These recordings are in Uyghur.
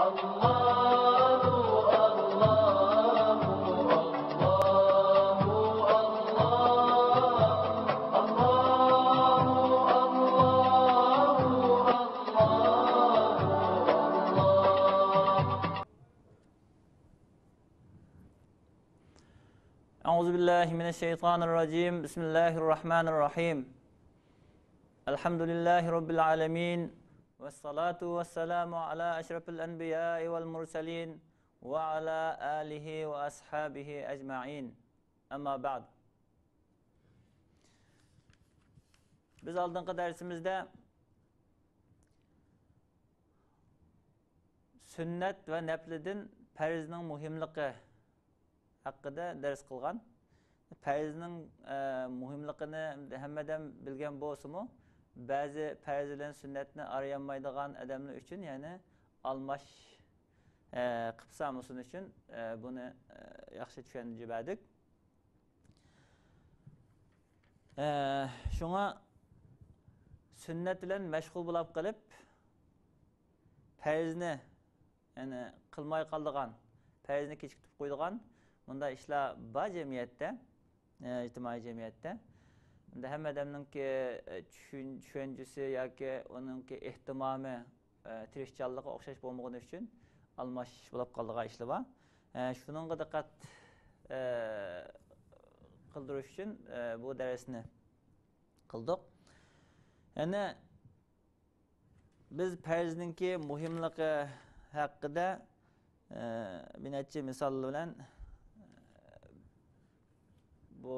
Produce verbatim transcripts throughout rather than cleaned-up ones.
أعوذ بالله من الشيطان الرجيم. بسم الله الرحمن الرحيم. الحمد لله رب العالمين. والصلاة والسلام على أشرف الأنبياء والمرسلين وعلى آله وأصحابه أجمعين. أما بعد. بىز ئالدىنقى دەرسىمىزدە سۈننەت ۋە نەپلىدىن پەرزنىڭ مۇھىملىقى ھەققىدە دەرس قىلغان. پەرزنىڭ، ئە، مۇھىملىقىنى ھەممە ئادەم بىلگەن بولسىمۇ، بەزى پەرز بىلەن سۈننەتنى ئايرىيالمايدىغان ئادەملەر ئۈچۈن، يەنى ئالماش، ئە، قىپسا مۇسۇن ئۈچۈن، ئە، بۇنى، ئە، ياخشى چۈشەندۈرۈپ بەردۇق. ئە، شۇڭا سۈننەت بىلەن مەشغۇل بولاپ قېلىپ، پەرزنى، يەنى قىلماي قالىدىغان، پەرزنى كېچىكتۈرۈپ قويىدىغان مۇنداق ئىشلار بار جەمئىيەتتە، ئە، ئىجتىمائىي جەمئىيەتتە. ئەمدى ھەممە ئادەمنىڭكى، ئە، چۈشەن-، چۈشەنچىسى ياكى ئۇنىڭكى ئېھتىمامى، ئە، تىرىشچانلىقى ئوخشاش بولمىغىنى ئۈچۈن ئالماش بولاپ قالىدىغان ئىشلار بار. ئە، شۇنىڭغا دىققەت، ئە، قىلدۇرۇش ئۈچۈن، ئە، بۇ دەرسنى قىلدۇق. يەنە بىز پەرزنىڭكى مۇھىملىقى ھەققىدە، ئە، بىر نەچچە مىسال بىلەن، ئە، بۇ،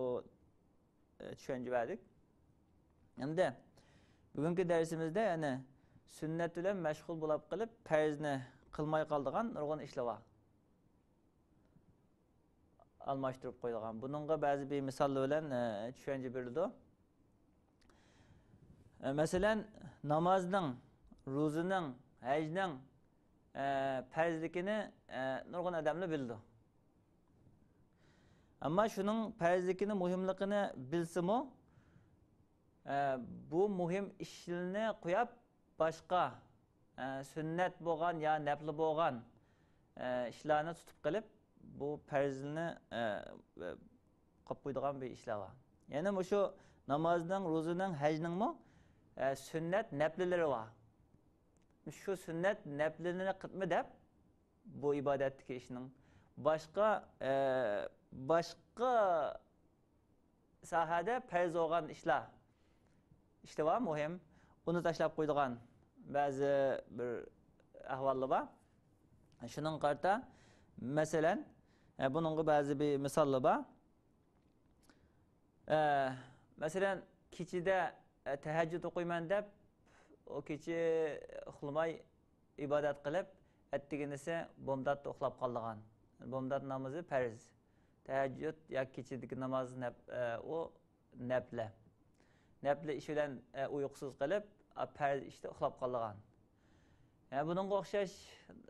ئە، چۈشەنچە بەردۇق. ئەمدى بۈگۈنكى دەرسىمىزدە يەنە سۈننەت بىلەن مەشغۇل بولاپ قېلىپ، پەرزنى قىلماي قالىدىغان نۇرغۇن ئىشلار بار. ئالماشتۇرۇپ قويىدىغان. بۇنىڭغا بەزى بىر مىساللار بىلەن، ئە، چۈشەنچە بېرىلىدۇ. ئە، مەسىلەن، نامازنىڭ، روزىنىڭ، ھەجنىڭ، ئە، پەرزلىكىنى، ئە، نۇرغۇن ئادەملەر بىلىدۇ. ئەمما شۇنىڭ پەرزلىكىنى، مۇھىملىقىنى بىلسىمۇ، ئە، بۇ مۇھىم ئىشلىرىنى قويۇپ، باشقا، ئە، سۈننەت بولغان يا نەپلى بولغان، ئە، ئىشلارنى تۇتۇپ قېلىپ، بۇ پەرزنى، ئە، قويۇپ قويىدىغان بىر ئىشلار بار. يەنە مۇشۇ نامازنىڭ، روزىنىڭ، ھەجنىڭمۇ، ئە، سۈننەت نەپلىلىرى بار. شۇ سۈننەت نەپلىلىرىنى قىلىپمۇ دەپ، بۇ ئىبادەتتىكى ئىشنىڭ باشقا، ئە، باشقا ساھەدە پەرز بولغان ئىشلار، ئىشلار بار مۇھىم، ئۇنى تاشلاپ قويىدىغان بەزى بىر ئەھۋاللار بار. شۇنىڭغا قارىتا، مەسىلەن، ئە، بۇنىڭغا بەزى بىر مىساللار بار. ئە، مەسىلەن، كېچىدە، ئە، تەھەججۇد ئوقۇيمەن دەپ، ئۇ كېچە ئۇخلىماي ئىبادەت قىلىپ، ئەتىگىنىسى بومداتتا ئۇخلاپ قالىدىغان. بومدات نامىزى پەرز. تەھەججۇد ياكى كېچىدىكى ناماز نەپ-، ئە، ئۇ نەپلە. نەپلە ئىش بىلەن، ئە، ئۇيقۇسىز قېلىپ، ئا، پەرز ئىشتا ئۇخلاپ قالىدىغان. يەنە بۇنىڭغا ئوخشاش،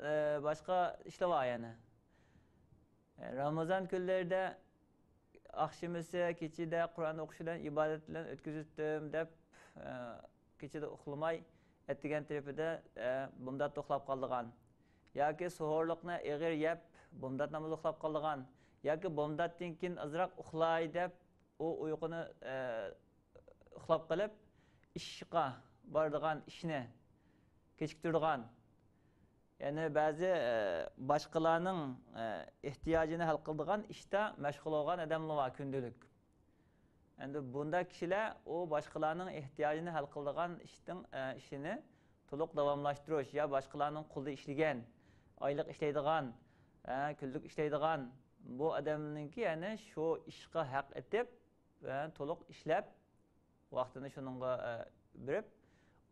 ئە، باشقا ئىشلار بار يەنە. رامىزان كۈنلىرىدە ئاخشىمىسى كېچىدە قۇرئان ئوقۇش بىلەن ئىبادەت بىلەن ئۆتكۈزۈتتۈم دەپ، ئە، كېچىدە ئۇخلىماي، ئەتىگەن تەرىپىدە، ئە، بومداتتا ئۇخلاپ قالىدىغان ياكى سوھۇرلۇقنى ئېغىر يەپ، بومدات نامىزى ئۇخلاپ قالىدىغان ياكى بومداتتىن كېيىن ئازراق ئۇخلاي دەپ، ئۇ ئۇيقۇنى، ئە، ئۇخلاپ قېلىپ، ئىشقا بارىدىغان ئىشنى كېچىكتۈرىدىغان، يەنى بەزى، ئە، باشقىلارنىڭ، ئە، ئېھتىياجىنى ھەل قىلىدىغان ئىشتا مەشغۇل بولغان ئادەملەر بار كۈندىلىك. ئەمدى بۇنداق كىشىلەر ئۇ باشقىلارنىڭ ئېھتىياجىنى ھەل قىلىدىغان ئىشتىن، ئە، ئىشىنى تولۇق داۋاملاشتۇرۇش يا باشقىلارنىڭ قولىدا ئىشلىگەن، ئايلىق ئىشلەيدىغان، ئە، كۈنلۈك ئىشلەيدىغان بۇ ئادەمنىڭكى، يەنى شۇ ئىشقا ھەق ئېتىپ، ۋە تولۇق ئىشلەپ، ۋاقتىنى شۇنىڭغا، ئە، بېرىپ،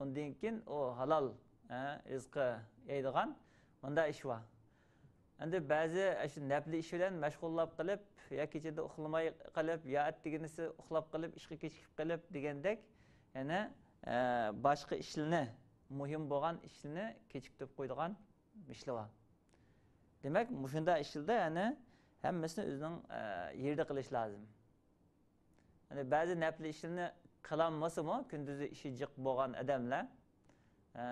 ئۇندىن كېيىن ئۇ ھالال، ئە، رىزقى يەيدىغان مۇنداق ئىش بار. ئەمدى بەزى ئاشۇ نەپلى ئىش بىلەن مەشغۇللاپ قېلىپ، يا كېچىدە ئۇخلىماي قېلىپ، يا ئەتىگىنىسى ئۇخلاپ قېلىپ، ئىشقا كېچىكىپ قېلىپ دېگەندەك، يەنە، ئە، باشقا ئىشلىرىنى، مۇھىم بولغان ئىشلىرىنى كېچىكتۈرۈپ قويىدىغان ئىشلار بار. دېمەك، مۇشۇنداق ئىشلاردا يەنە ھەممىسىنى ئۆزىنىڭ، ئە، يېرىدە قىلىش لازىم. يەنى بەزى نەپلى ئىشلىرىنى قىلالمىسىمۇ، كۈندۈزى ئىشى جىق بولغان ئادەملەر، ئە،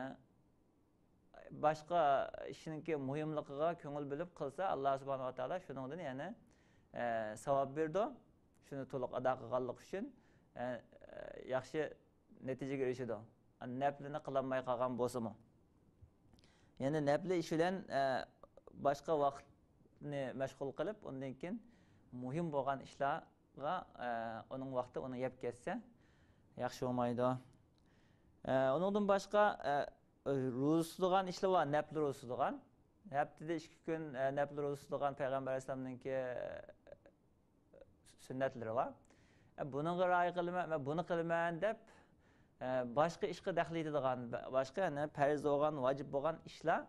باشقا ئىشنىڭكى مۇھىملىقىغا كۆڭۈل بۆلۈپ قىلسا، ئاللا سۇبھانەھۇ ۋە تائالا شۇنىڭدىن يەنە، ئە، ساۋاب بېرىدۇ. شۇنى تولۇق ئادا قىلغانلىقى ئۈچۈن، ئە، ئە، ياخشى نەتىجىگە ئېرىشىدۇ. نەپلىنى قىلالماي قالغان بولسىمۇ. يەنى نەپلى ئىش بىلەن، ئە، باشقا ۋاقىتنى مەشغۇل قىلىپ، ئۇندىن كېيىن مۇھىم بولغان ئىشلارغا، ئە، ئۇنىڭ ۋاقتى ئۇنى يەپ كەتسە، ياخشى بولمايدۇ. ئە، ئۇنىڭدىن باشقا، ئە، روزا تۇتىدىغان ئىشلار بار، نەپلى روزا تۇتىدىغان. ھەپتىدە ئىككى كۈن، ئە، نەپلى روزا تۇتىدىغان پەيغەمبەر ئەلەيھىسسالامنىڭكى، ئە، سۈننەتلىرى بار. ئە، بۇنىڭغا رىئايە قىلىمەن، مەن بۇنى قىلىمەن دەپ، ئە، باشقا ئىشقا دەخلى يېتىدىغان، بە-، باشقا، يەنى پەرز بولغان، ۋاجىپ بولغان ئىشلار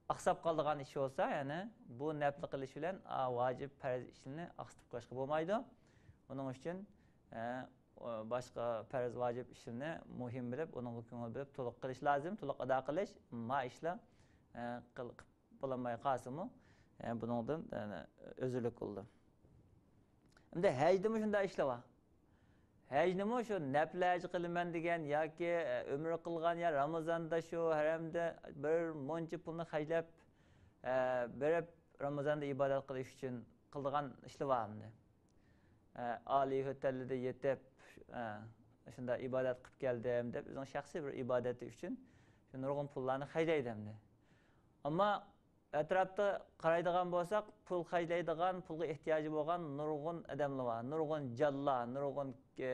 ئاقساپ قالىدىغان ئىش بولسا، يەنى بۇ نەپلى قىلىش بىلەن، ئا، ۋاجىپ پەرز ئىشلىرىنى ئاقسىتىپ قويۇشقا بولمايدۇ. ئۇنىڭ ئۈچۈن، ئە، ئۇ باشقا پەرز، ۋاجىپ ئىشلىرىنى مۇھىم بىلىپ، ئۇنىڭغا كۆڭۈل بۆلۈپ، تولۇق قىلىش لازىم، تولۇق ئادا قىلىش. ما ئىشلار، ئە، قىل-، قىلىپ بولالماي قالسىمۇ، ئە، بۇنىڭدىن، ئە، ئۆزرىلىك بولىدۇ. ئەمدى ھەجدىمۇ شۇنداق ئىشلار بار. ھەجنىمۇ شۇ نەپلى ھەج قىلىمەن دېگەن ياكى، ئە، ئۆمرە قىلغان يا رامىزاندا شۇ ھەرەمدە بىر مۇنچە پۇلنى خەجلەپ، ئە، بېرىپ رامىزاندا ئىبادەت قىلىش ئۈچۈن قىلىدىغان ئىشلار بار ئەمدى. ئە، ئالىي ھۆتەللىدە يېتىپ، ئە، شۇنداق ئىبادەت قىلىپ كەلدىم دەپ، ئۆزىنىڭ شەخسىي بىر ئىبادىتى ئۈچۈن شۇ نۇرغۇن پۇللارنى خەجلەيدۇ ئەمدى. ئەمما ئەتراپتا قارايدىغان بولساق، پۇل خەجلەيدىغان، پۇلغا ئېھتىياجى بولغان نۇرغۇن ئادەملەر بار، نۇرغۇن جانلار، نۇرغۇن، ئە،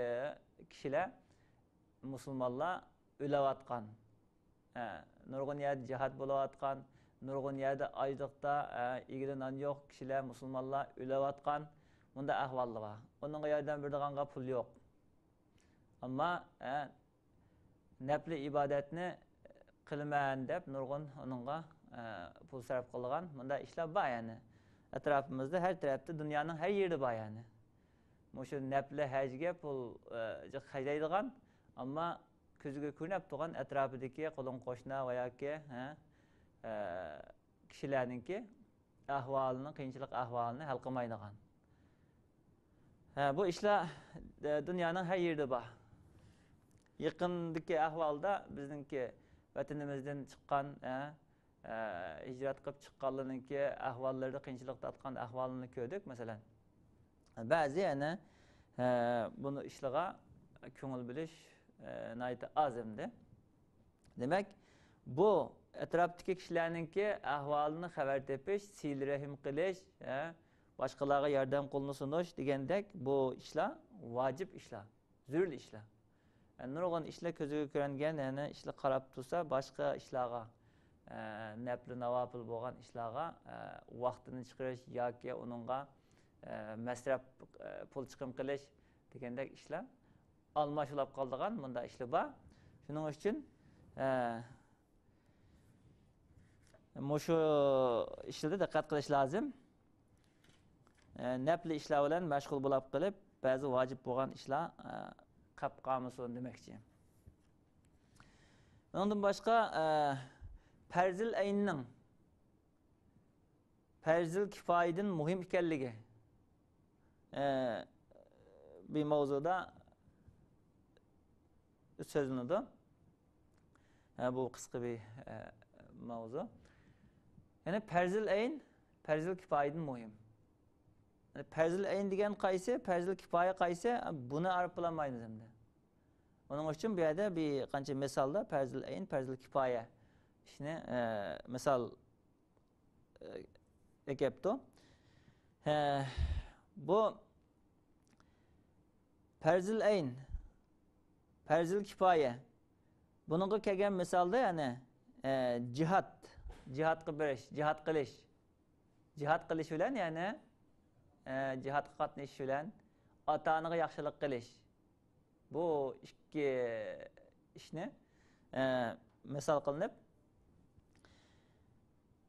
كىشىلەر، مۇسۇلمانلار ئۆلۈۋاتقان. ئە، نۇرغۇن يەردە جىھاد بولۇۋاتقان، نۇرغۇن يەردە ئاچلىقتا، ئە، ئىگىدە نان يوق كىشىلەر، مۇسۇلمانلار ئۆلۈۋاتقان، مۇنداق ئەھۋاللار بار. ئۇنىڭغا ياردەم بېرىدىغانغا پۇل يوق. ئەمما، ئە، نەپلى ئىبادەتنى قىلىمەن دەپ نۇرغۇن ئۇنىڭغا، ئە، پۇل سەرپ قىلىدىغان مۇنداق ئىشلار بار يەنى. ئەتراپىمىزدا ھەر تەرەپتە، دۇنيانىڭ ھەر يېرىدە بار يەنى. مۇشۇ نەپلى ھەجگە پۇل، ئە، جىق خەجلەيدىغان، ئەمما كۆزىگە كۆرۈنۈپ تۇرغان ئەتراپىدىكى قولۇڭ قوشنا ۋە ياكى، ھە، ئە، كىشىلەرنىڭكى ئەھۋالىنى، قىيىنچىلىق ئەھۋالىنى ھەل قىلمايدىغان. ھە، بۇ ئىشلار، ئە، دۇنيانىڭ ھەر يېرىدە بار. يېقىندىكى ئەھۋالدا بىزنىڭكى ۋەتىنىمىزدىن چىققان، ئە، ئە، ھىجرەت قىلىپ چىققانلارنىڭكى ئەھۋاللىرىدا قىيىنچىلىق تارتقان ئەھۋالىنى كۆردۇق، مەسىلەن. بەزى يەنە، ئە، بۇنى ئىشلىغا كۆڭۈل بۆلۈش، ئە، ناھايىتى ئاز ئەمدى. دېمەك، بۇ ئەتراپتىكى كىشىلەرنىڭكى ئەھۋالىنى خەۋەر تېپىش، سىلە رەھىم قىلىش، ئە، باشقىلارغا ياردەم قولىنى سۇنۇش دېگەندەك بۇ ئىشلار ۋاجىپ ئىشلار، زۆرۈر ئىشلار. ئە، نۇرغۇن ئىشلار كۆزىگە كۆرۈنگەن، يەنە ئىشلار قاراپ تۇرسا، باشقا ئىشلارغا، ئە، نەپلى ناۋاپىل بولغان ئىشلارغا، ئە، ۋاقتىنى چىقىرىش ياكى ئۇنىڭغا، ئە، مەسرەپ، ئە، پۇل چىقىم قىلىش دېگەندەك ئىشلار ئالماشۇلاپ قالىدىغان مۇنداق ئىشلار بار. شۇنىڭ ئۈچۈن، ئە، مۇشۇ ئىشلاردا دىققەت قىلىش لازىم. ئە، نەپلى ئىشلار بىلەن مەشغۇل بولاپ قېلىپ، بەزى ۋاجىپ بولغان ئىشلار، ئە، قاپ قالمىسۇن دېمەكچى. ئۇنىڭدىن باشقا، ئە، پەرزىل ئەيننىڭ پەرزىل كىپايىدىن مۇھىم ئىكەنلىكى، ئە، بىر ماۋزۇدا سۆزلىنىدۇ. ھە، بۇ قىسقا بىر، ئە، ماۋزۇ. يەنى پەرزىل ئەين، پەرزىل كىپايىدىن مۇھىم. يەنى پەرزىل ئەين دېگەن قايسى، پەرزىل كىپايە قايسى، بۇنى ئايرىپ بولالمايمىز ئەمدى. ئۇنىڭ ئۈچۈن بۇ يەردە بىر قانچە مىسالدا پەرزىل ئەين، پەرزىل كىپايە ئىشنى، ئە، مىسال ئەكەپتۇ. ھە، بۇ پەرزىل ئەين، پەرزىل كىپايە. بۇنىڭغا كەلگەن مىسالدا، يەنى، ئە، جىھاد، جىھادقا بېرىش، جىھاد قىلىش. جىھاد قىلىش بىلەن، يەنى، ئە، جىھادقا قاتنىشىش بىلەن ئاتا-ئانىغا ياخشىلىق قىلىش. بۇ ئىككى ئىشنى، ئە، مىسال قىلىنىپ،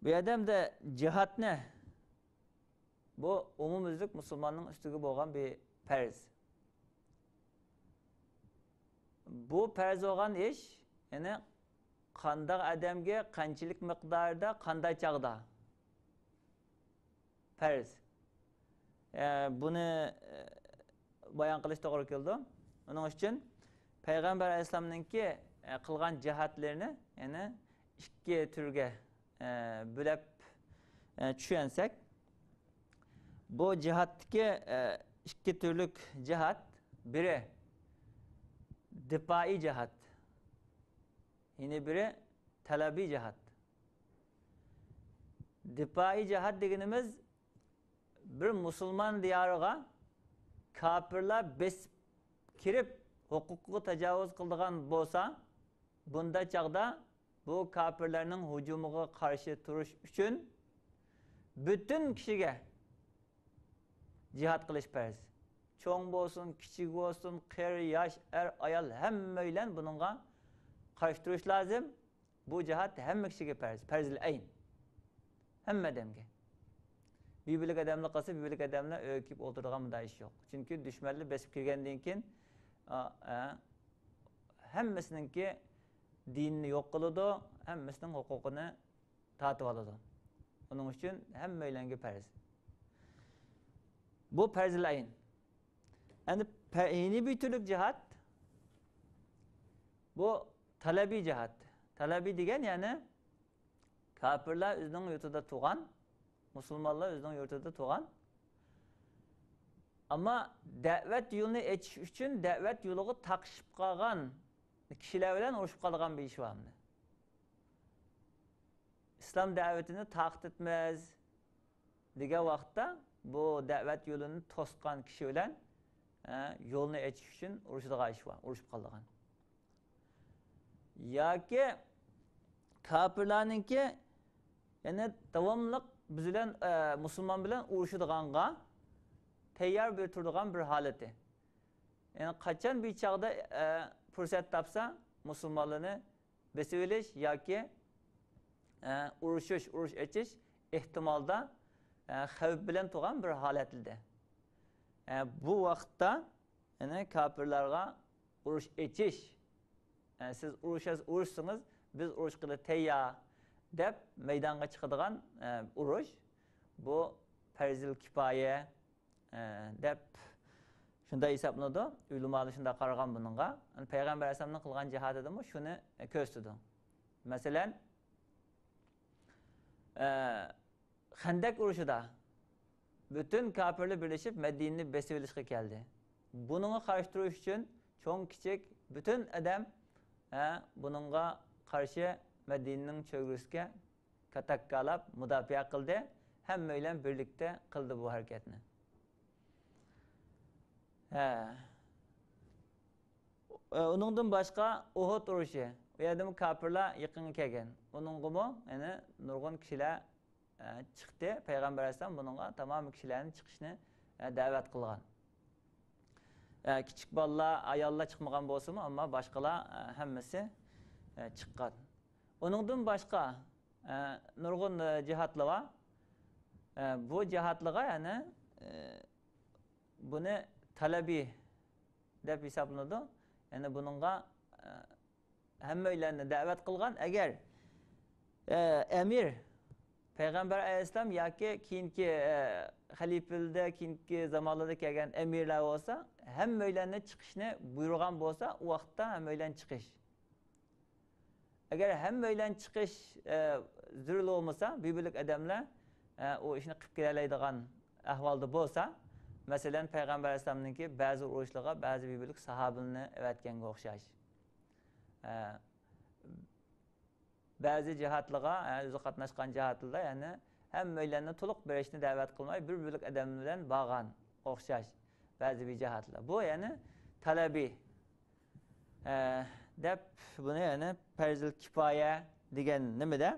بۇ يەردە ئەمدى جىھادنى، بۇ ئومۇميۈزلۈك مۇسۇلماننىڭ ئۈستىگە بولغان بىر پەرز. بۇ پەرز بولغان ئىش، يەنى قانداق ئادەمگە، قانچىلىك مىقداردا، قانداق چاغدا پەرز. ئە، بۇنى، ئە، بايان قىلىش توغرا كېلىدۇ. ئۇنىڭ ئۈچۈن پەيغەمبەر ئەلەيھىسسالامنىڭكى، ئە، قىلغان جىھادلىرىنى يەنە ئىككى تۈرگە ئە، بۆلەپ، ئە، چۈشەنسەك، بۇ جىھادتىكى، ئە، ئىككى تۈرلۈك جىھاد، بىرى دىپائىي جىھاد، يەنە بىرى تەلەبىي جىھاد. دىپائىي جىھاد دېگىنىمىز، بىر مۇسۇلمان دىيارىغا كاپىرلار بېسىپ كىرىپ، ھوقۇقىغا تاجاۋۇز قىلىدىغان بولسا، بۇنداق چاغدا بۇ كاپىرلارنىڭ ھۇجۇمىغا قارشى تۇرۇش ئۈچۈن پۈتۈن كىشىگە جىھاد قىلىش پەرز. چوڭ بولسۇن، كىچىك بولسۇن، قېرى، ياش، ئەر، ئايال، ھەممەيلەن بۇنىڭغا قارشى تۇرۇش لازىم. بۇ جىھاد ھەممە كىشىگە پەرز، پەرزىل ئەين. ھەممە ئادەمگە. بىر بۆلەك ئادەملەر قىلسا، بىر بۆلەك ئادەملەر ئۆيگە كېلىپ ئولتۇرىدىغان مۇنداق ئىش يوق. چۈنكى دۈشمەنلەر بېسىپ كىرگەندىن كېيىن، ئا، ئا، ھەممىسىنىڭكى دىنىنى يوق قىلىدۇ، ھەممىسىنىڭ ھوقۇقىنى تارتىۋالىدۇ. ئۇنىڭ ئۈچۈن ھەممەيلەنگە پەرز. بۇ پەرزىل ئەين. ئەمدى پە-، يەنە بىر تۈرلۈك جىھاد، بۇ تەلەبىي جىھاد. تەلەبىي دېگەن، يەنى كاپىرلار ئۆزىنىڭ يۇرتىدا تۇرغان، مۇسۇلمانلار ئۆزىنىڭ يۇرتىدا تۇرغان. ئەمما دەۋەت يولىنى ئېچىش ئۈچۈن دەۋەت يولىغا تاقىشىپ قالغان كىشىلەر بىلەن ئۇرۇشۇپ قالىدىغان بىر ئىش بار مۇنى. ئىسلام دەۋىتىنى تارقىتىمىز دېگەن ۋاقىتتا بۇ دەۋەت يولىنى توسقان كىشى بىلەن، ئە، يولنى ئېچىش ئۈچۈن ئۇرۇشىدىغان ئىش بار، ئۇرۇشۇپ قالىدىغان. ياكى كاپىرلارنىڭكى، يەنى داۋاملىق بىز بىلەن، ئە، مۇسۇلمان بىلەن ئۇرۇشىدىغانغا تەييار بىر تۇرىدىغان بىر ھالىتى. يەنى قاچان بىر چاغدا، ئە، پۇرسەت تاپسا، مۇسۇلمانلارنى بېسىۋېلىش ياكى، ئە، ئۇرۇشۇش، ئۇرۇش ئېچىش ئېھتىمالدا، ئە، خەۋپ بىلەن تۇرغان بىر ھالەتلىدە. ئە، بۇ ۋاقىتتا، يەنى كاپىرلارغا ئۇرۇش ئېچىش، ئە، سىز ئۇرۇشاس-، ئۇرۇشسىڭىز، بىز ئۇرۇشقىلى تەييار، دەپ مەيدانغا چىقىدىغان، ئە، ئۇرۇش، بۇ پەرزىل كىپايە، ئە، دەپ شۇنداق ھېسابلىنىدۇ. ئۆلىمالار شۇنداق قارىغان بۇنىڭغا. پەيغەمبەر ئەلەيھىسسالامنىڭ قىلغان جىھادىدىمۇ شۇنى، ئە، كۆرسىتىدۇ. مەسىلەن، ئە، خەندەك ئۇرۇشىدا پۈتۈن كاپىرلار بىرلىشىپ مەدىنىنى بېسىۋېلىشقا كەلدى. بۇنىڭغا قارشى تۇرۇش ئۈچۈن چوڭ كىچىك پۈتۈن ئادەم، ھە، بۇنىڭغا قارشى مەدىنىنىڭ چۆگىسىگە كاتاككالاپ مۇداپىئە قىلدى. ھەممەيلەن بىرلىكتە قىلدى بۇ ھەرىكەتنى. ھە. ئۇنىڭدىن باشقا ئۇھۇد ئۇرۇشى. ئۇ يەردىمۇ كاپىرلار يېقىنغا كەلگەن. ئۇنىڭغىمۇ، يەنى، نۇرغۇن كىشىلەر، ئە، چىقتى. پەيغەمبەر ئەلەيھىسسالام بۇنىڭغا تامامەن كىشىلەرنى چىقىشنى، ئە، دەۋەت قىلغان. ئە، كىچىك بالىلار، ئاياللار چىقمىغان بولسىمۇ، ئەمما باشقىلار، ئە، ھەممىسى، ئە، چىققان. ئۇنىڭدىن باشقا، ئە، نۇرغۇن، ئە، جىھادلار بار. ئە، بۇ جىھادلارغا، يەنى، ئە، بۇنى تەلەبىي دەپ ھېسابلىنىدۇ. يەنى بۇنىڭغا، ئە، ھەممەيلەننى دەۋەت قىلغان. ئەگەر، ئە، ئەمىر پەيغەمبەر ئەلەيھىسسالام ياكى كېيىنكى، ئە، خەلىپىلەردە، كېيىنكى زامانلاردا كەلگەن ئەمىرلەر بولسا، ھەممەيلەننى چىقىشنى بۇيرۇغان بولسا، ئۇ ۋاقىتتا ھەممەيلەن چىقىش. ئەگەر ھەممەيلەن چىقىش، ئە، زۆرۈر بولمىسا، بىر بۆلەك ئادەملەر، ئە، ئۇ ئىشنى قىلىپ كېلەلەيدىغان ئەھۋالدا بولسا، مەسىلەن، پەيغەمبەر ئەلەيھىسسالامنىڭكى بەزى ئۇرۇشلىرىغا بەزى بىر بۆلەك ساھابىلىرىنى ئەۋەتكەنگە ئوخشاش. ئە، بەزى جىھادلىرىغا، ئە، ئۆزى قاتناشقان جىھادلىرىدا، يەنى ھەممەيلەننى تولۇق بېرىشنى دەۋەت قىلماي، بىر بۆلەك ئادەم بىلەن بارغان ئوخشاش بەزى بىر جىھادلار. بۇ، يەنى تەلەبىي، ئە، دەپ بۇنى، يەنى پەرزىل كىپايە دېگەن نېمىدە؟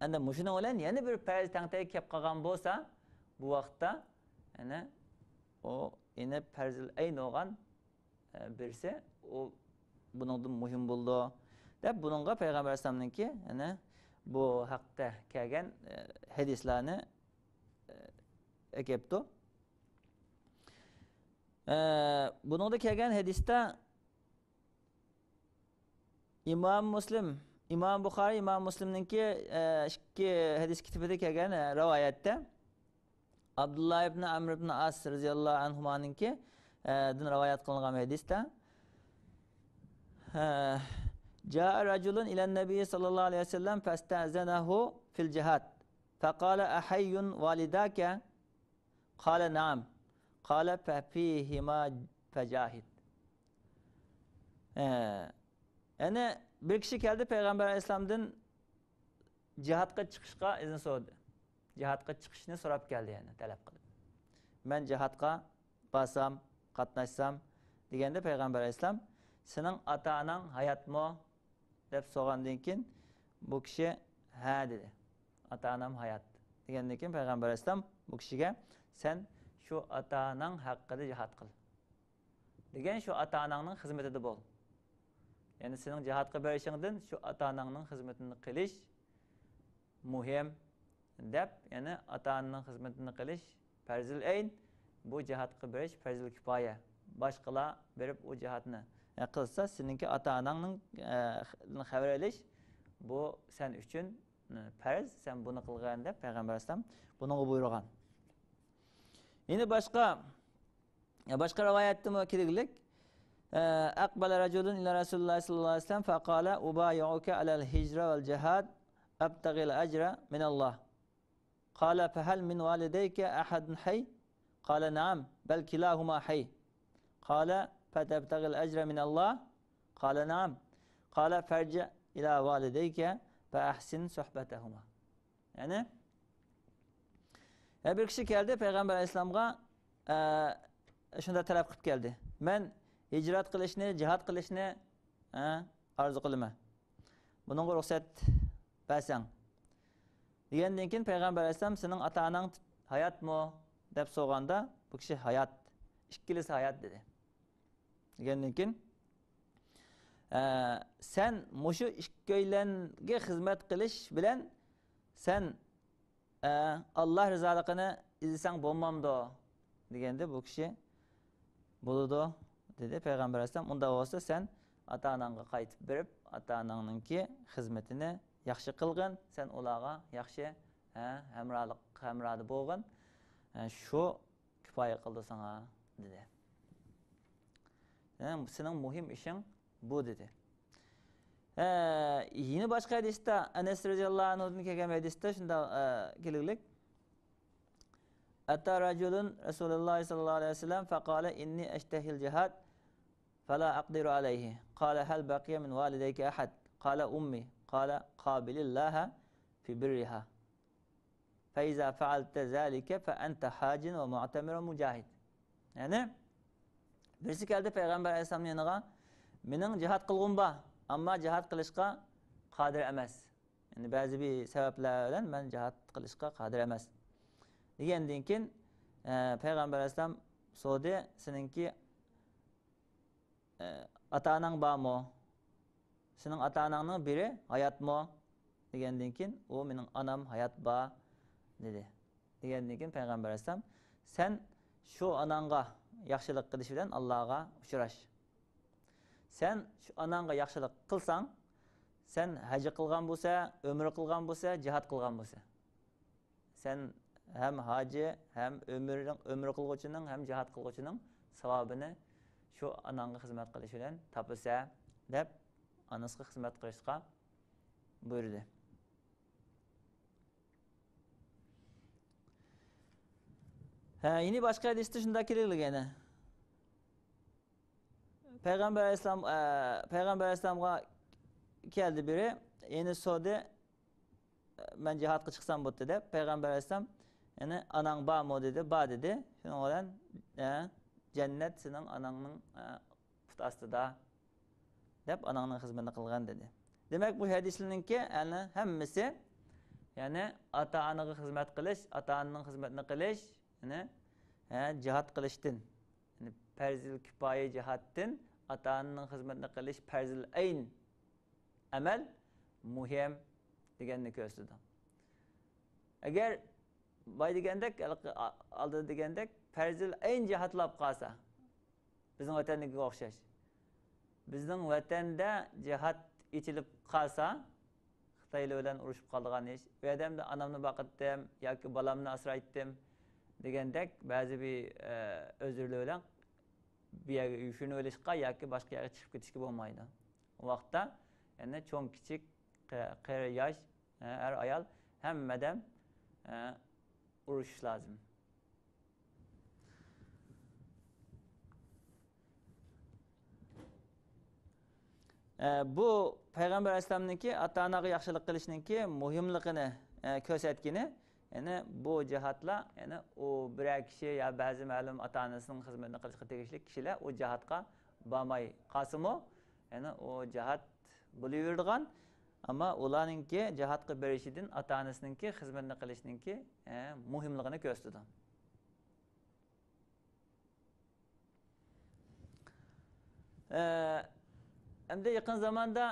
ئەمدى مۇشۇنىڭ بىلەن يەنە بىر پەرز تەڭتەگە كەپ قالغان بولسا، بۇ ۋاقىتتا، يەنى ئۇ يەنە پەرزىل ئەين بولغان ئە، بىرسى، ئۇ بۇنىڭدىن مۇھىم بولىدۇ، دەپ بۇنىڭغا پەيغەمبەر ئەلەيھىسسالامنىڭكى، يەنى بۇ ھەقتە كەلگەن، ئە، ھەدىسلەرنى، ئە، ئەكەپتۇ. ئە، بۇنىڭدا كەلگەن ھەدىستە ئىمام مۇسلىم، ئىمام بۇخارىي، ئىمام مۇسلىمنىڭكى، ئە، ئىككى ھەدىس كىتابىدا كەلگەن، ئە، رىۋايەتتە، ئابدۇللا ئىبن ئەمر ئىبن ئاس رەزىياللاھۇ ئەنھۇمانىڭكى، ئە، دىن رىۋايەت قىلىنغان ھەدىستە، ئە، جاء رجل إلى النبي صلى الله عليه وسلم فاستأذنه في الجهاد فقال: أحي والداك؟ قال: نعم. قال: ففيهما فجاهد. ئە، يەنى بىر كىشى كەلدى پەيغەمبەر ئەلەيھىسسالامدىن جىھادقا چىقىشقا ئىزىن سورىدى. جىھادقا چىقىشنى سوراپ كەلدى، يەنى تەلەپ قىلىپ. مەن جىھادقا بارسام، قاتناشسام دېگەندە پەيغەمبەر ئەلەيھىسسالام، سېنىڭ ئاتا-ئاناڭ ھاياتمۇ؟ دەپ سورىغاندىن كېيىن بۇ كىشى ھە دېدى. ئاتا-ئانام ھايات دېگەندىن كېيىن پەيغەمبەر ئەلەيھىسسالام بۇ كىشىگە، سەن شۇ ئاتا-ئاناڭ ھەققىدە جىھاد قىل. دېگەن شۇ ئاتا-ئاناڭنىڭ خىزمىتىدە بول. يەنى سېنىڭ جىھادقا بېرىشىڭدىن شۇ ئاتا-ئاناڭنىڭ خىزمىتىنى قىلىش مۇھىم دەپ، يەنى ئاتا-ئانىنىڭ خىزمىتىنى قىلىش پەرزىل ئەين، بۇ جىھادقا بېرىش پەرزىل كىپايە. باشقىلار بېرىپ ئۇ جىھادنى، ئە، قىلسا، سېنىڭكى ئاتا-ئاناڭنىڭ، ئە، خەۋەر ئېلىش، بۇ سەن ئۈچۈن، ئە، پەرز، سەن بۇنى قىلغىن دەپ پەيغەمبەر ئەلەيھىسسالام بۇنىڭغا بۇيرۇغان. يەنە باشقا يا، باشقا رىۋايەتتىمۇ كېلىگلىك. ئە، أقبل رجل إلى رسول الله صلى الله عليه وسلم فقال: أبايعك على الهجرة والجهاد أبتغي الأجر من الله. قال: فهل من والديك أحد حي؟ قال: نعم، بل كلاهما حي. قال: فتبتغي الأجر من الله؟ قال: نعم. قال: فارجع إلى والديك فأحسن صحبتهما. يەنى، يەنە بىر كىشى كەلدى پەيغەمبەر ئەلەيھىسسالامغا، ئە، شۇنداق تەلەپ قىلىپ كەلدى. مەن ھىجرەت قىلىشنى، جىھاد قىلىشنى، ئە، ئارزۇ قىلىمەن. بۇنىڭغا رۇخسەت بەرسەڭ. دېگەندىن كېيىن پەيغەمبەر ئەلەيھىسسالام، سېنىڭ ئاتا-ئاناڭ ھاياتمۇ؟ دەپ سورىغاندا، بۇ كىشى ھايات. ئىككىلىسى ھايات دېدى. دېگەندىن كېيىن، ئە، سەن مۇشۇ ئىككىيلەنگە خىزمەت قىلىش بىلەن سەن، ئە، ئاللا رىزالىقىنى ئىزدىسەڭ بولمامدۇ؟ دېگەندە بۇ كىشى، بولىدۇ، دېدى پەيغەمبەر ئەلەيھىسسالام. ئۇنداق بولسا سەن ئاتا-ئاناڭغا قايتىپ بېرىپ، ئاتا-ئاناڭنىڭكى خىزمىتىنى ياخشى قىلغىن، سەن ئۇلارغا ياخشى، ھە، ھەمراھلىق، ھەمراھدا بولغىن، ھە، شۇ كۇپايە قىلدى ساڭا، دېدى. سېنىڭ، سېنىڭ مۇھىم ئىشىڭ بۇ، دېدى. ھە، يەنە باشقا ھەدىستە، ئەنەس رەزىياللاھۇ ئەنھۇدىن كەلگەن ھەدىستە شۇنداق، ھە، كېلىگلىك. أتى رجل رسول الله صلى الله عليه وسلم فقال: إني أشتهي الجهاد فلا أقدر عليه. قال: هل بقي من والديك أحد؟ قال: أمي. قال: قابل الله في برها. فإذا فعلت ذلك فأنت حاج ومعتمر ومجاهد. يەنى، بىرسى كەلدى پەيغەمبەر ئەلەيھىسسالامنىڭ يېنىغا، مېنىڭ جىھاد قىلغۇم بار، ئەمما جىھاد قىلىشقا قادىر ئەمەس. يەنى، بەزى بىر سەۋەبلەر بىلەن مەن جىھاد قىلىشقا قادىر ئەمەس. دېگەندىن كېيىن، ئە، پەيغەمبەر ئەلەيھىسسالام سورىدى، سېنىڭكى ئاتا-ئاناڭ بارمۇ؟ سېنىڭ ئاتا-ئاناڭنىڭ بىرى ھاياتمۇ؟ دېگەندىن كېيىن، ئۇ، مېنىڭ ئانام ھايات بار، دېدى. دېگەندىن كېيىن پەيغەمبەر ئەلەيھىسسالام، سەن شۇ ئاناڭغا ياخشىلىق قىلىش بىلەن ئاللاغا ئۇچراش. سەن شۇ ئاناڭغا ياخشىلىق قىلساڭ، سەن ھەج قىلغان بولسا، ئۆمرە قىلغان بولسا، جىھاد قىلغان بولسا، سەن ھەم ھاجى، ھەم ئۆمرىنىڭ، ئۆمرە قىلغۇچىنىڭ، ھەم جىھاد قىلغۇچىنىڭ ساۋابىنى شۇ ئاناڭغا خىزمەت قىلىش بىلەن تاپىسەن، دەپ، ئانىسىغا خىزمەت قىلىشقا بۇيرۇدى. ھە، يەنە باشقا ھەدىستە شۇنداق كېلىدۇ يەنە. پەيغەمبەر ئەلەيھىسسالام، ئە، پەيغەمبەر ئەلەيھىسسالامغا كەلدى بىرى، يەنە سورىدى، مەن جىھادقا چىقسام بولدى دەپ، پەيغەمبەر ئەلەيھىسسالام، يەنى، ئاناڭ بارمۇ دېدى، بار دېدى. شۇنىڭ بىلەن، ئە، جەننەت سېنىڭ ئاناڭنىڭ، ئە، پۇت ئاستىدا، دەپ، ئاناڭنىڭ خىزمىتىنى قىلغىن دېدى. دېمەك، بۇ ھەدىسلەرنىڭكى، يەنى، ھەممىسى، يەنى، ئاتا-ئانىغا خىزمەت قىلىش، ئاتا-ئانىنىڭ خىزمىتىنى قىلىش، يەنى، ھە، جىھاد قىلىشتىن، يەنى، پەرزىل كىپايە جىھادتىن ئاتا-ئانىنىڭ خىزمىتىنى قىلىش پەرزىل ئەين ئەمەل مۇھىم دېگەننى كۆرسىتىدۇ. ئەگەر باي دېگەندەك، ھېلىقى ئا-، ئالدىدا دېگەندەك پەرزىل ئەين جىھادلاپ قالسا، بىزنىڭ ۋەتەندىكىگە ئوخشاش. بىزنىڭ ۋەتەندە جىھاد ئېچىلىپ قالسا، خىتايلار بىلەن ئۇرۇشۇپ قالىدىغان ئىش. ئۇ يەردە ئەمدى ئانامنى باقاتتىم ياكى بالامنى ئاسرايتتىم دېگەندەك بەزى بىر، ئە، ئۆزرىلەر بىلەن بۇ يەرگە يوشۇرۇنۇۋېلىشقا ياكى باشقا يەرگە چىقىپ كېتىشكە بولمايدۇ. ئۇ ۋاقىتتا، يەنى چوڭ-كىچىك، قېرى-ياش، ئەر-ئايال ھەممە ئادەم ئۇرۇشۇش لازىم. ئە، بۇ پەيغەمبەر ئەلەيھىسسالامنىڭكى ئاتا-ئاناغا ياخشىلىق قىلىشنىڭكى مۇھىملىقىنى، ئە، كۆرسەتكىنى، يەنى بۇ جىھادلار، يەنى ئۇ بىرەر كىشى يا بەزى مەلۇم ئاتا-ئانىسىنىڭ خىزمىتىنى قىلىشقا تېگىشلىك كىشىلەر ئۇ جىھادقا بارماي قالسىمۇ، يەنى ئۇ جىھاد بولۇۋېرىدىغان، ئەمما ئۇلارنىڭكى جىھادقا بېرىشىدىن ئاتا-ئانىسىنىڭكى خىزمىتىنى قىلىشنىڭكى، ئە، مۇھىملىقىنى كۆرسىتىدۇ. ئە، ئەمدى يېقىن زاماندا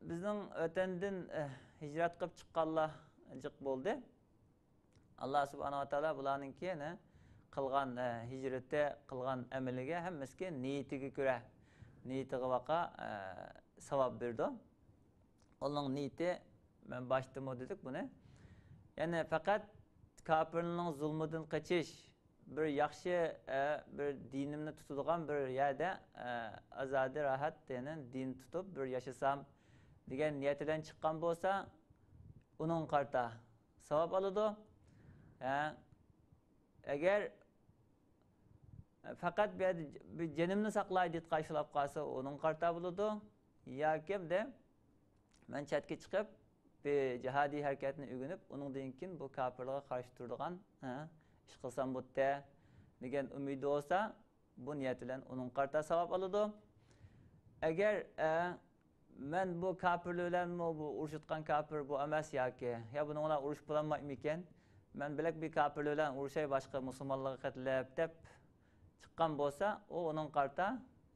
بىزنىڭ ۋەتەندىن، ئە، ھىجرەت قىلىپ چىققانلار جىق بولدى. ئاللا سۇبھانەھۇ ۋە تائالا بۇلارنىڭكى، يەنى، قىلغان، ئە، ھىجرىتى، قىلغان ئەمىلىگە ھەممىسىگە نىيىتىگە كۆرە، نىيىتىگە ۋاقا، ئە، ساۋاب بېرىدۇ. ئۇنىڭ نىيىتى، مەن باشتىمۇ دېدۇق بۇنى. يەنى پەقەت كاپىرنىڭ زۇلمىدىن قېچىش، بىر ياخشى، ئە، بىر دىنىمنى تۇتىدىغان بىر يەردە، ئە، ئازادە، راھەت، يەنى دىن تۇتۇپ بىر ياشىسام دېگەن نىيەت بىلەن چىققان بولسا، ئۇنىڭغا قارىتا ساۋاب ئالىدۇ. ئە، ئەگەر پەقەت بۇ يەردە بىر جېنىمنى ساقلاي دەيدىغان ئىش بولۇپ قالسا، ئۇنىڭغا قارىتا بولىدۇ. ياكى بىردە مەن چەتكە چىقىپ، بىر جىھادىي ھەرىكەتنى ئۆگىنىپ، ئۇنىڭدىن كېيىن بۇ كاپىرلارغا قارشى تۇرىدىغان، ھە، ئىش قىلسام بولاتتى دېگەن ئۈمىدى بولسا، بۇ نىيەت بىلەن ئۇنىڭغا قارىتا ساۋاب ئالىدۇ. ئەگەر، ئە، مەن بۇ كاپىرلار بىلەنمۇ، بۇ ئۇرۇشۇۋاتقان كاپىر بۇ ئەمەس ياكى، يا بۇنىڭ بىلەن ئۇرۇشۇپ بولالمايمىكەن، مەن بۆلەك بىر كاپىرلار بىلەن ئۇرۇشاي باشقا مۇسۇلمانلارغا قېتىلىپ دەپ چىققان بولسا، ئۇ ئۇنىڭغا قارىتا،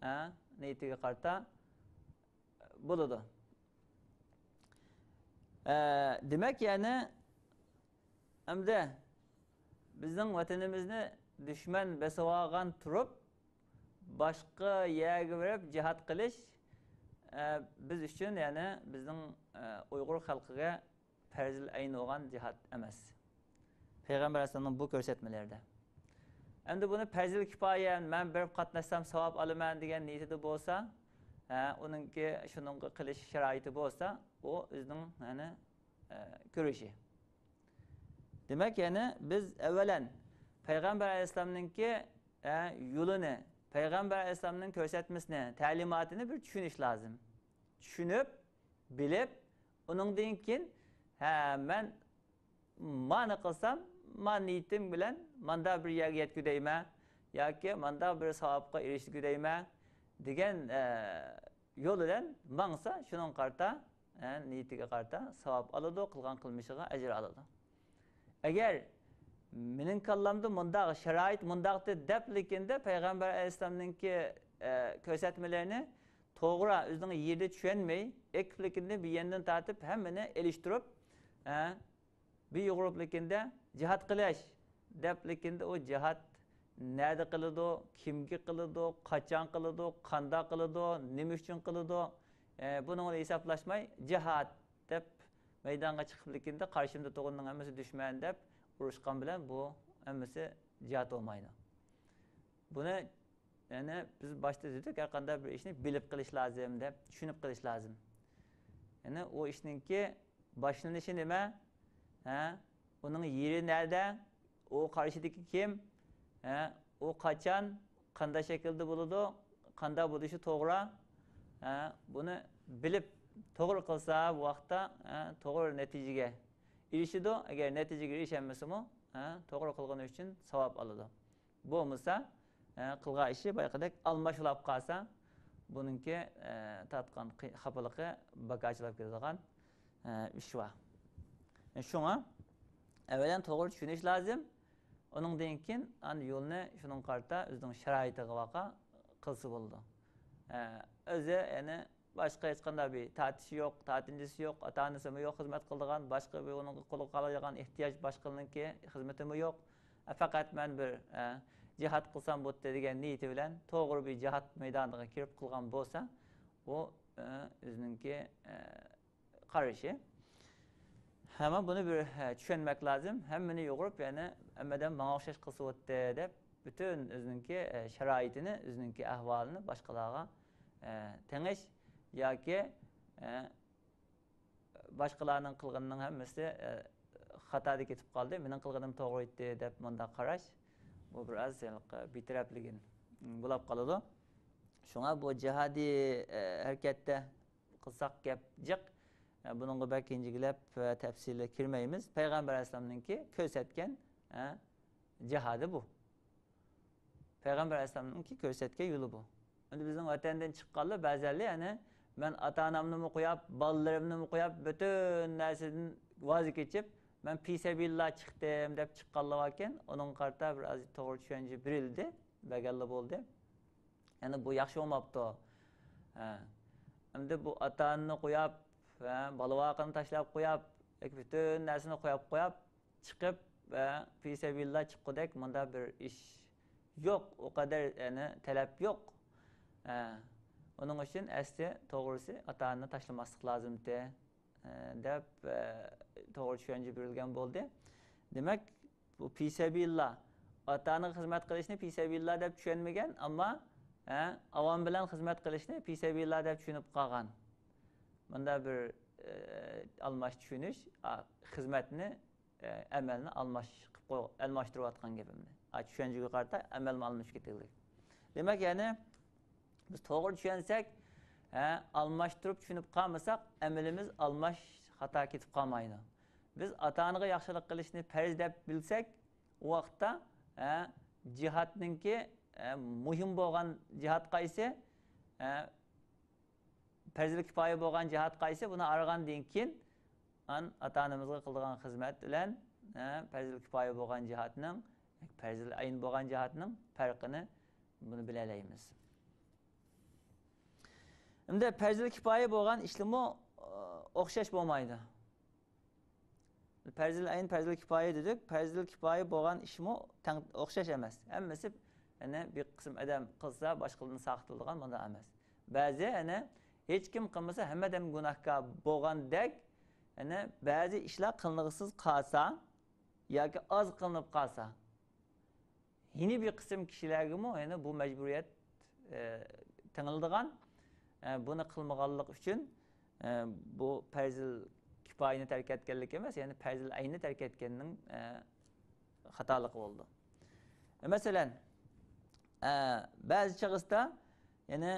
ھە، نىيىتىگە قارىتا بولىدۇ. ئە، دېمەك، يەنى ئەمدى بىزنىڭ ۋەتىنىمىزنى دۈشمەن بېسىۋالغان تۇرۇپ، باشقا يەرگە بېرىپ جىھاد قىلىش، ئە، بىز ئۈچۈن، يەنى بىزنىڭ، ئە، ئۇيغۇر خەلقىگە پەرزىل ئەين بولغان جىھاد ئەمەس. پەيغەمبەر ئەلەيھىسسالامنىڭ بۇ كۆرسەتمىلىرىدە. ئەمدى بۇنى پەرزىل كىپايە، مەن بېرىپ قاتناشسام ساۋاب ئالىمەن دېگەن نىيىتىدە بولسا، ھە، ئۇنىڭكى شۇنىڭغا قىلىش شارائىتى بولسا، ئۇ ئۆزىنىڭ، يەنى، ئە، كۆرۈشى. دېمەك، يەنى بىز ئەۋۋەلەن پەيغەمبەر ئەلەيھىسسالامنىڭكى، ئە، يولىنى، پەيغەمبەر ئەلەيھىسسالامنىڭ كۆرسەتمىسىنى، تەلىماتىنى بىر چۈشىنىش لازىم. چۈشىنىپ، بىلىپ، ئۇنىڭدىن كېيىن، ھە، مەن مانا قىلسام، ما نىيىتىم بىلەن ماندا بىر يەرگە يەتكۈدەيمەن ياكى ماندا بىر ساۋابقا ئېرىشكۈدەيمەن دېگەن، ئە، يول بىلەن ماڭسا، شۇنىڭغا قارىتا، ئە، نىيىتىگە قارىتا ساۋاب ئالىدۇ، قىلغان قىلمىشىغا ئەجىر ئالىدۇ. ئەگەر مېنىڭ كاللامدا مۇنداق شارائىت، مۇنداقتى دەپ، لېكىندە پەيغەمبەر ئەلەيھىسسالامنىڭكى، ئە، كۆرسەتمىلىرىنى توغرا ئۆزىنىڭ يېرىدە چۈشەنمەي، ئېكىپلىكىنى بىر يەندىن تارتىپ، ھەممىنى ئېلىشتۇرۇپ، ئە، بىر يۇغۇرۇپ، لېكىندە جىھاد قىلىش دەپ، لېكىندە ئۇ جىھاد نەدە قىلىدۇ، كىمگە قىلىدۇ، قاچان قىلىدۇ، قانداق قىلىدۇ، نېمە ئۈچۈن قىلىدۇ، ئە، بۇنىڭغا ھېسابلاشماي، جىھاد دەپ مەيدانغا چىقىپ، لېكىندە قارشىمدا تۇرغىنىنىڭ ھەممىسى دۈشمەن دەپ ئۇرۇشقان بىلەن بۇ ھەممىسى جىھاد بولمايدۇ. بۇنى، يەنى بىز باشتا دېدۇق، ھەر قانداق بىر ئىشنى بىلىپ قىلىش لازىم دەپ، چۈشىنىپ قىلىش لازىم. يەنى ئۇ ئىشنىڭكى باشلىنىشى نېمە؟ ھە؟ ئۇنىڭ يېرى نەدە؟ ئۇ قارشىدىكى كىم؟ ھە؟ ئۇ قاچان؟ قانداق شەكىلدە بولىدۇ؟ قانداق بولۇشى توغرا؟ ھە؟ بۇنى بىلىپ توغرا قىلسا، بۇ ۋاقىتتا، ھە، توغرا نەتىجىگە ئېرىشىدۇ. ئەگەر نەتىجىگە ئېرىشەلمىسىمۇ، ھە، توغرا قىلغىنى ئۈچۈن ساۋاب ئالىدۇ. بولمىسا، ئە، قىلغان ئىشى بايىقىدەك ئالماش بولاپ قالسا، بۇنىڭكى، ئە، تارتقان قى-، خاپىلىقى باكاچىلاپ كېتىدىغان، ئە، ئىش بار. شۇڭا ئەۋۋەلەن توغرا چۈشىنىش لازىم. ئۇنىڭدىن كېيىن ئاندىن يولنى شۇنىڭغا قارىتا ئۆزىنىڭ شارائىتىغا ۋاقا قىلسا بولىدۇ. ئە، ئۆزى، يەنى، باشقا ھېچقانداق بىر تارتىشى يوق، تارتىنچىسى يوق، ئاتا-ئانىسىمۇ يوق خىزمەت قىلىدىغان، باشقا بىر ئۇنىڭغا قولىغا قارايدىغان ئېھتىياج باشقىنىڭكى خىزمىتىمۇ يوق. ئە، پەقەت مەن بىر، ئە، جىھاد قىلسام بولدى دېگەن نىيىتى بىلەن توغرا بىر جىھاد مەيدانىغا كىرىپ قىلغان بولسا، ئۇ، ئە، ئۆزىنىڭكى، ئە، قارىشى. ئەمما بۇنى بىر، ئە، چۈشەنمەك لازىم. ھەممىنى يۇغۇرۇپ، يەنى ھەممىدىن ماڭا ئوخشاش قىلسا بولدى دەپ، پۈتۈن ئۆزىنىڭكى، ئە، شارائىتىنى، ئۆزىنىڭكى ئەھۋالىنى باشقىلارغا، ئە، تېڭىش ياكى، ئە، باشقىلارنىڭ قىلغىنىنىڭ ھەممىسى، ئە، خاتادا كېتىپ قالدى، مېنىڭ قىلغىنىم توغرا ئىدى دەپ مۇنداق قاراش، بۇ بىر ئاز ھېلىقى بىتەرەپلىگىن بولاپ قالىدۇ. شۇڭا بۇ جىھادىي، ئە، ھەرىكەتتە قىلساق گەپ جىق. ئە، بۇنىڭغا بەك ئىنچىكىلەپ، ئە، تەپسىلىي كىرمەيمىز. پەيغەمبەر ئەلەيھىسسالامنىڭكى كۆرسەتكەن، ئە، جىھادى بۇ. پەيغەمبەر ئەلەيھىسسالامنىڭكى كۆرسەتكەن يولى بۇ. ئەمدى بىزنىڭ ۋەتەندىن چىققانلار بەزەنلەر، يەنى، مەن ئاتا-ئانامنىمۇ قوياپ، بالىلىرىمنىمۇ قوياپ، پۈتۈن نەرسىدىن ۋاز كېچىپ، مەن پىسەبىللا چىقتىم دەپ چىققانلار باركەن. ئۇنىڭغا قارىتا بىر ئاز توغرا چۈشەنچە بېرىلدى، بەرگەنلا بولدى. يەنى بۇ ياخشى بولماپتۇ. ھە. ئەمدى بۇ ئاتا-ئانىنى قوياپ، ھە، بالا-ۋاقىنى تاشلاپ قوياپ، ياكى پۈتۈن نەرسىنى قوياپ قوياپ، چىقىپ، ھە، پىسەبىللا چىققۇدەك مۇنداق بىر ئىش يوق، ئۇ قەدەر، يەنى، تەلەپ يوق. ھە. ئۇنىڭ ئۈچۈن ئەسلى توغرىسى ئاتا-ئانىنى تاشلىماسلىق لازىمتى، ھە، دەپ، ھە، توغرا چۈشەنچە بېرىلگەن بولدى. دېمەك، بۇ پىسەبىللا، ئاتا-ئانىغا خىزمەت قىلىشنى پىسەبىللا دەپ چۈشەنمىگەن، ئەمما، ھە، ئاۋام بىلەن خىزمەت قىلىشنى پىسەبىللا دەپ چۈشىنىپ قالغان. مۇنداق بىر، ئە، ئالماش چۈشىنىش، ئا، خىزمەتنى، ئە، ئەمەلنى ئالماش قىلىپ قوي-، ئالماشتۇرۇۋاتقان گېپىمنى. ئا، چۈشەنچىگە قارىتا ئەمەلمۇ ئالمىشىپ كېتىدۇ. دېمەك، يەنى بىز توغرا چۈشەنسەك، ھە، ئالماشتۇرۇپ چۈشىنىپ قالمىساق، ئەمىلىمىز ئالماش خاتا كېتىپ قالمايدۇ. بىز ئاتا-ئانىغا ياخشىلىق قىلىشنى پەرز دەپ بىلسەك، ئۇ ۋاقىتتا، ھە، جىھادنىڭكى، ھە، مۇھىم بولغان جىھاد قايسى؟ ھە، پەرزىل كىپايە بولغان جىھاد قايسى؟ بۇنى ئايرىغاندىن كېيىن، ئان-، ئاتا-ئانىمىزغا قىلىدىغان خىزمەت بىلەن، ھە، پەرزىل كىپايە بولغان جىھادنىڭ، پەرزىل ئەين بولغان جىھادنىڭ پەرقىنى بۇنى بىلەلەيمىز. ئەمدى پەرزىل كىپايە بولغان ئىشلىمۇ، ئە، ئوخشاش بولمايدۇ. پەرزىل ئەين، پەرزىل كىپايە دېدۇق. پەرزىل كىپايە بولغان ئىشمۇ تەڭ ئوخشاش ئەمەس. ھەممىسى، يەنى بىر قىسىم ئادەم قىلسا، باشقىلاردىن ساقىت بولىدىغان مۇنداق ئەمەس. بەزى، يەنى ھېچكىم قىلمىسا، ھەممە ئادەم گۇناھكار بولغاندەك، يەنى بەزى ئىشلار قىلىنغۇسىز قالسا ياكى ئاز قىلىنىپ قالسا، يەنە بىر قىسىم كىشىلەرگىمۇ يەنە بۇ مەجبۇرىيەت، ئە، تېڭىلىدىغان، ئە، بۇنى قىلمىغانلىق ئۈچۈن، ئە، بۇ پەرزىل كىپايىنى تەرك ئەتكەنلىك ئەمەس، يەنى پەرزىل ئەينىنى تەرك ئەتكەننىڭ، ئە، خاتالىقى بولىدۇ. ئە، مەسىلەن، ئە، بەزى چېغىسىدا يەنە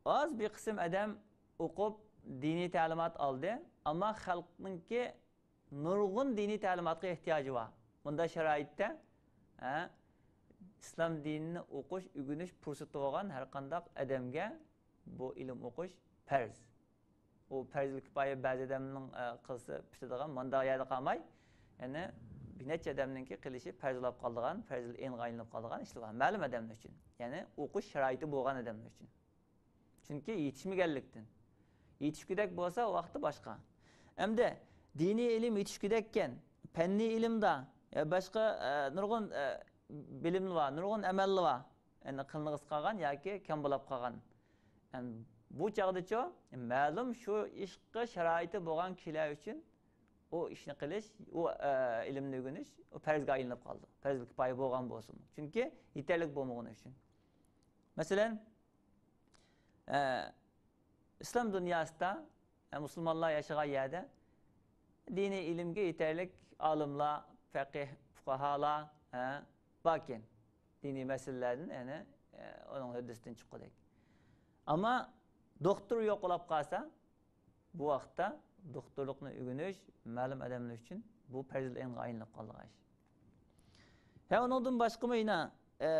ئاز بىر قىسىم ئادەم ئوقۇپ، دىنىي تەلىمات ئالدى، ئەمما خەلقنىڭكى نۇرغۇن دىنىي تەلىماتقا ئېھتىياجى بار. مۇنداق شارائىتتا، ھە، ئىسلام دىنىنى ئوقۇش، ئۆگىنىش پۇرسىتى بولغان ھەر قانداق ئادەمگە بۇ ئىلىم ئوقۇش پەرز. ئۇ پەرزىل كىپايە بەزى ئادەمنىڭ، ئە، قىلسا پۈتىدىغان مۇنداق يەردە قالماي، يەنى بىر نەچچە ئادەمنىڭكى قىلىشى پەرز بولۇپ قالىدىغان، پەرزىل ئەينغا ئايلىنىپ قالىدىغان ئىشلار بار. مەلۇم ئادەملەر ئۈچۈن. يەنى ئوقۇش شارائىتى بولغان ئادەملەر ئۈچۈن. چۈنكى يېتىشمىگەنلىكتىن. يېتىشكۈدەك بولسا، ۋاقتى باشقا. ئەمدى دىنىي ئىلىم يېتىشكۈدەككەن، پەننىي ئىلىمدا، يا باشقا، ئە، نۇرغۇن، ئە، بىلىملەر بار، نۇرغۇن ئەمەللەر بار. يەنى قىلىنغۇسى قالغان ياكى كەم بولاپ قالغان. ئەم، بۇ چاغدىچۇ، مەلۇم شۇ ئىشقا شارائىتى بولغان كىشىلەر ئۈچۈن ئۇ ئىشنى قىلىش، ئۇ، ئە، ئىلىمنى ئۆگىنىش، ئۇ پەرزگە ئايلىنىپ قالىدۇ. پەرزىل كىپايە بولغان بولسىمۇ. چۈنكى يېتەرلىك بولمىغىنى ئۈچۈن. مەسىلەن، ئە، ئىسلام دۇنياسىدا، ئە، مۇسۇلمانلار ياشىغان يەردە دىنىي ئىلىمگە يېتەرلىك ئالىملار، پەقىھ، پۇقاھالار، ئە، باركەن. دىنىي مەسىلىلەردىن، يەنى، ئە، ئۇنىڭ ھۆددىسىدىن چىققۇدەك. ئەمما دوختۇر يوق بولاپ قالسا، بۇ ۋاقىتتا دوختۇرلۇقنى ئۆگىنىش مەلۇم ئادەملەر ئۈچۈن بۇ پەرزىل ئەينغا ئايلىنىپ قالىدىغان ئىش. ھە، ئۇنىڭدىن باشقىمۇ يەنە، ئە،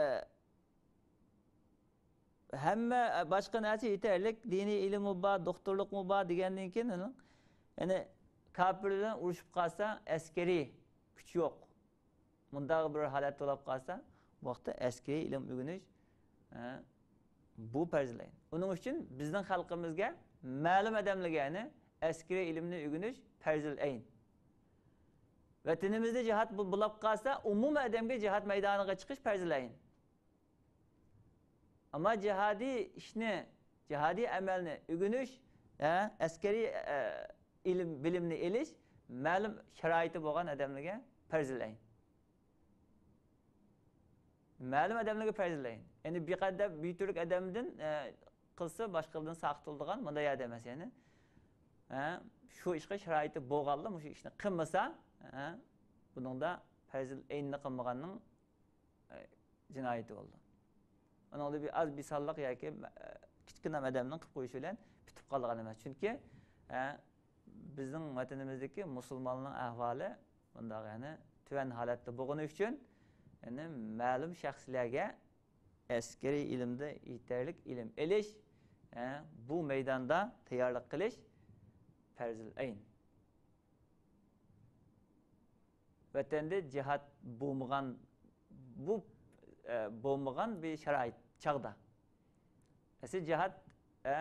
ھەممە، ئە، باشقا نەرسە يېتەرلىك، دىنىي ئىلىممۇ بار، دوختۇرلۇقمۇ بار دېگەندىن كېيىن، يەنى كاپىر بىلەن ئۇرۇشۇپ قالسا، ئەسكىرىي كۈچ يوق. مۇنداق بىر ھالەت بولۇپ قالسا، بۇ ۋاقىتتا ئەسكىرىي ئىلىم ئۆگىنىش، ھە، بۇ پەرزىل ئەين. ئۇنىڭ ئۈچۈن بىزنىڭ خەلقىمىزگە مەلۇم ئادەملەرگە، يەنى ئەسكىرىي ئىلىمنى ئۆگىنىش پەرزىل ئەين. ۋەتىنىمىزدە جىھاد بو-، بولاپ قالسا، ئومۇمىي ئادەمگە جىھاد مەيدانىغا چىقىش پەرزىل ئەين. ئەمما جىھادىي ئىشنى، جىھادىي ئەمەلنى ئۆگىنىش، ھە، ئەسكىرىي، ئە، ئىلىم، بىلىمنى ئېلىش مەلۇم شارائىتى بولغان ئادەملەرگە پەرزىل ئەين. مەلۇم ئادەملەرگە پەرزىل ئەين. يەنى بىر قەدەر بىر تۈرلۈك ئادەمدىن، ئە، قىلسا باشقىلىرىدىن ساقىت بولىدىغان مۇنداق يەردە ئەمەس، يەنى. ھە، شۇ ئىشقا شارائىتى بولغانلا مۇشۇ ئىشنى قىلمىسا، ھە، بۇنىڭدا پەرزىل ئەيننى قىلمىغاننىڭ، ئە، جىنايىتى بولىدۇ. ئۇنىڭدا بىر ئاز بىر سانلىق ياكى، ئە، كىچىككىنە ئادەمنىڭ قىلىپ قويۇشى بىلەن پۈتۈپ قالىدىغان ئەمەس. چۈنكى، ئە، بىزنىڭ ۋەتىنىمىزدىكى مۇسۇلمانلارنىڭ ئەھۋالى مۇنداق، يەنى تۆۋەن ھالەتتە بولغىنى ئۈچۈن، يەنى مەلۇم شەخسلەرگە ئەسكىرىي ئىلىمدە يېتەرلىك ئىلىم ئېلىش، ئە، بۇ مەيداندا تەييارلىق قىلىش پەرزىل ئەين. ۋەتەندە جىھاد بولمىغان، بۇ، ئە، بولمىغان بىر شارائىت چاغدا. ئەسلى جىھاد، ئە،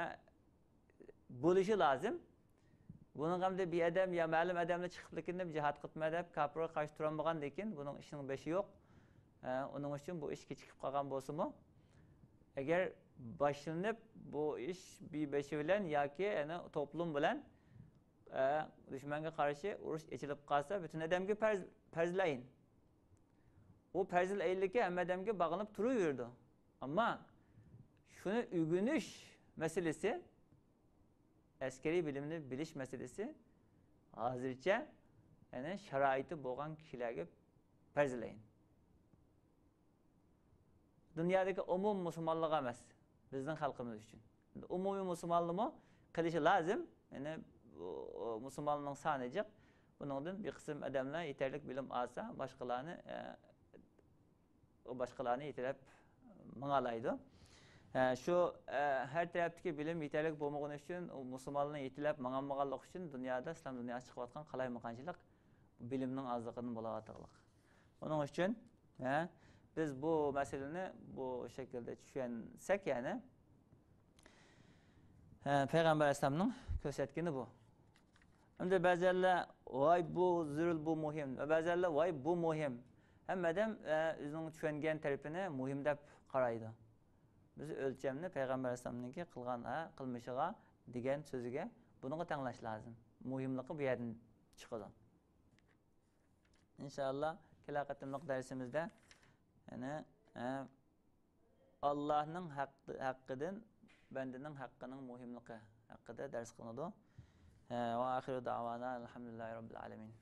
بولۇشى لازىم. بۇنىڭغا ئەمدى بىر ئادەم يا مەلۇم ئادەملەر چىقىپ لېكىن جىھاد قىلىپمەن دەپ كاپىرغا قارشى تۇرالمىغاندىن كېيىن بۇنىڭ ئىشىنىڭ بېشى يوق. ئە، ئۇنىڭ ئۈچۈن بۇ ئىش كېچىكىپ قالغان بولسىمۇ، ئەگەر باشلىنىپ بۇ ئىش بىر بېشى بىلەن ياكى يەنە توپلۇم بىلەن، ئە، دۈشمەنگە قارشى ئۇرۇش ئېچىلىپ قالسا، پۈتۈن ئادەمگە پەرز، پەرزلەين. ئۇ پەرزلەينلىكى ھەممە ئادەمگە باغلىنىپ تۇرۇۋېرىدۇ. ئەمما شۇنى ئۆگىنىش مەسىلىسى، ئەسكىرىي بىلىمنى بىلىش مەسىلىسى ھازىرچە، يەنى شارائىتى بولغان كىشىلەرگە پەرزلەين. دۇنيادىكى ئومۇم مۇسۇلمانلارغا ئەمەس، بىزنىڭ خەلقىمىز ئۈچۈن. ئومۇمىي مۇسۇلمانلارمۇ قىلىشى لازىم. يەنى بۇ، مۇسۇلمانلارنىڭ سانى جىق. بۇنىڭدىن بىر قىسىم ئادەملەر يېتەرلىك بىلىم ئالسا، باشقىلارنى، ئە، ئۇ باشقىلارنى يېتىلەپ ماڭالايدۇ. ئە، شۇ، ئە، ھەر تەرەپتىكى بىلىم يېتەرلىك بولمىغىنى ئۈچۈن، ئۇ مۇسۇلمانلارنى يېتىلەپ ماڭالمىغانلىقى ئۈچۈن دۇنيادا، ئىسلام دۇنياسىدا چىقىۋاتقان قالايمىقانچىلىق بىلىمنىڭ ئازلىقىدىن بولۇۋاتىدىغانلىق. ئۇنىڭ ئۈچۈن، ھە، بىز بۇ مەسىلىنى بۇ شەكىلدە چۈشەنسەك، يەنى، ھە، پەيغەمبەر ئەلەيھىسسالامنىڭ كۆرسەتكىنى بۇ. ئەمدى بەزەنلەر، ۋاي، بۇ زۆرۈر، بۇ مۇھىم. ۋە بەزەنلەر، ۋاي، بۇ مۇھىم. ھەممە ئادەم، ئە، ئۆزىنىڭ چۈشەنگەن تەرىپىنى مۇھىم دەپ قارايدۇ. بىز ئۆلچەمنى پەيغەمبەر ئەلەيھىسسالامنىڭكى قىلغان، ھە، قىلمىشىغا، دېگەن سۆزىگە، بۇنىڭغا تەڭلەش لازىم. مۇھىملىقى بۇ يەردىن چىقىدۇ. ئىنشائاللا، كېلەر قېتىملىق دەرسىمىزدە، يەنى، ئە، ئاللاھنىڭ ھەق-، ھەققىدىن بەندىنىڭ ھەققىنىڭ مۇھىملىقى ھەققىدە دەرس قىلىنىدۇ. ئە، ۋە ئاخىرۇ دەۋانا ئەلھەمدۇلىللاھى رەببىل ئالەمىن.